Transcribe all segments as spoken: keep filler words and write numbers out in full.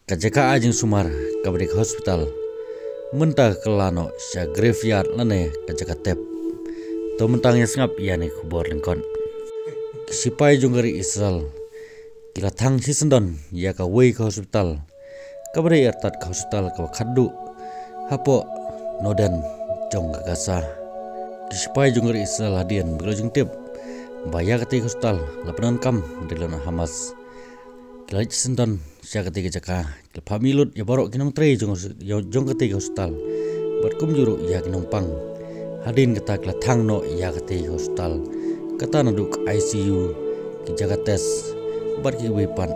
Ka jaka ai jingsumar kaba dei ka hospital mynta ka kylla noh sha graveyard lane ka jaka tep. To mynta ngin ïa sngap ïa kane ka khubor lyngkot. Ki sipai jong ka ri Israel ki la thang shisyndon ïa kawei ka hospital kaba dei artat ka hospital kaba khatduh hapoh norden jong ka Gaza. Ki sipai jong ka ri Israel hadien ba ki la jingtip ba ïa katei ka hospital la pyndonkam da ki lehnoh Hamas, ki la leit shisyndon sha katei ka jaka, ki la phah mih lut ïa baroh ki nongtrei jong, jong katei ka hospital bad kumjuh ruh ïa ki nongpang. Hadien kata ki la thang noh ïa katei ka hospital, kata naduh ka I C U, ki jaka test bad kiwei pat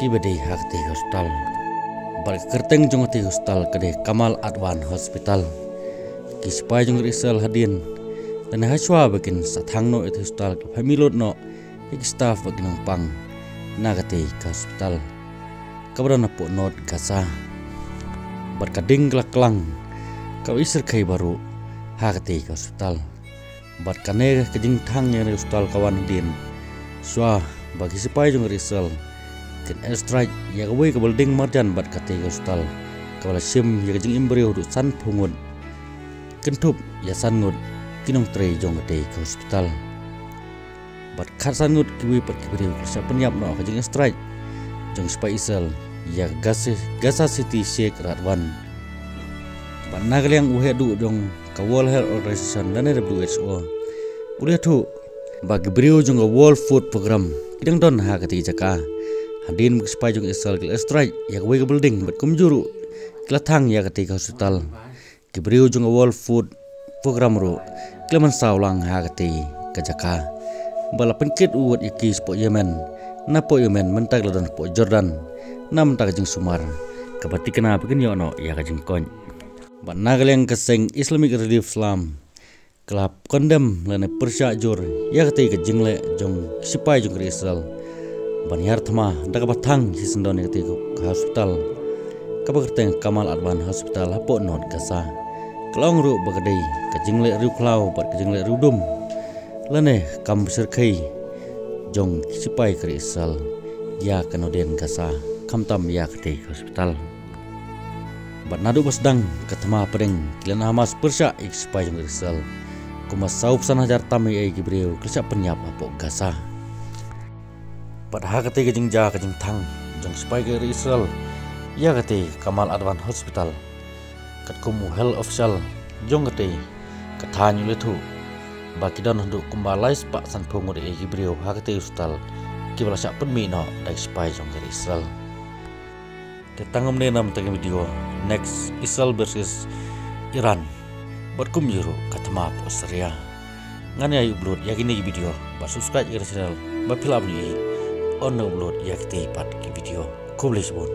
kiba dei ha katei ka hospital. Bad ka kyrteng jong katei ka hospital ka dei Kamal Adwan Hospital. Ki sipai jong ka ri Israel hadien lane hashwa ba kin sa thang noh ïa katei ka hospital, ki la phah mih lut noh ïa ki staff bad ki nongpang na katei ka hospital kaba don hapoh North Gaza. Bad ka ding ka la klang kaba i shyrkhei baroh ha katei ka hospital. Bad kane ka jingthang ïa ka hospital ka wan hadien shwa ba ki sipai jong ka ri Israel kin airstrike ïa kawei ka building marjan bad katei ka hospital, kaba la shim ïa ka jingim briew haduh sanphew ngut, kynthup ïa san ngut ki nongtrei jong katei ka hospital. Bad khatsan ngut kiwei pat ki briew ki la shah pynïap noh ha ka jing airstrike jong ki sipai Israel ïa ka Gaza, Gaza City Sheikh Radwan. Bad na ka liang u heh duh jong ka World Health Organization lane W H O u la ïathuh ba ki briew jong ka World Food Program ki dang don ha katei ka jaka. Hadien ba ki sipai jong Israel ki la airstrike ïa kawei ka building bad kumjuh ruh ki la thang ïa katei ka hospital, ki briew jong ka World Food Program ruh ki la mynsaw lang ha katei ka jaka. Bad la pynkit u wat ïa ki shapoh Yemen, napoh Yemen mynta ki la don hapoh Jordan na bynta ka jingsumar kaba thikna ba kin ïoh noh ïa ka jingkoit. Bad na ka liang ka seng Islamic Relief Islam ka la condemn lane pyrshah jur ïa katei ka jingleh jong ki sipai jong ka ri Israel ban hiar thma da kaba thang shisyndon ïa katei ka hospital kaba kyrteng Kamal Adwan Hospital hapoh North Gaza. Ka la ong ruh ba ka dei ka jingleh riewkhlaw bad ka jingleh riewdum lane kam shyrkhei jong ki sipai ka ri Israel ïa ka norden Gaza, khamtam ïa katei ka hospital. Bad naduh ba sdang ka thma pdeng, ki lehnoh Hamas pyrshah ïa ki sipai jong ka ri Israel. Kumba sawphew san hajar tam ïa ki briew ki la shah pynïap hapoh Gaza. Bad ha katei ka jingjia ka jingthang jong ki sipai ka ri Israel ïa katei ka Kamal Adwan Hospital, katkum u health official jong katei ka thaiñ u la ïathuh ba ki don haduh kumba lai spah sanphew ngut ïa ki briew ha katei ka hospital kiba la shah pynmih noh da ki sipai jong ka ri Israel. Te tang kumne na ka bynta ka video, next, Israel versus Iran bad kumjuh ruh ka thma hapoh Syria. Ngan ïai upload ïa kine ki video bad subscribe ïa ka channel ba phi lah ban ïohi ban upload ïa kitei pat ki video. Khublei shibun.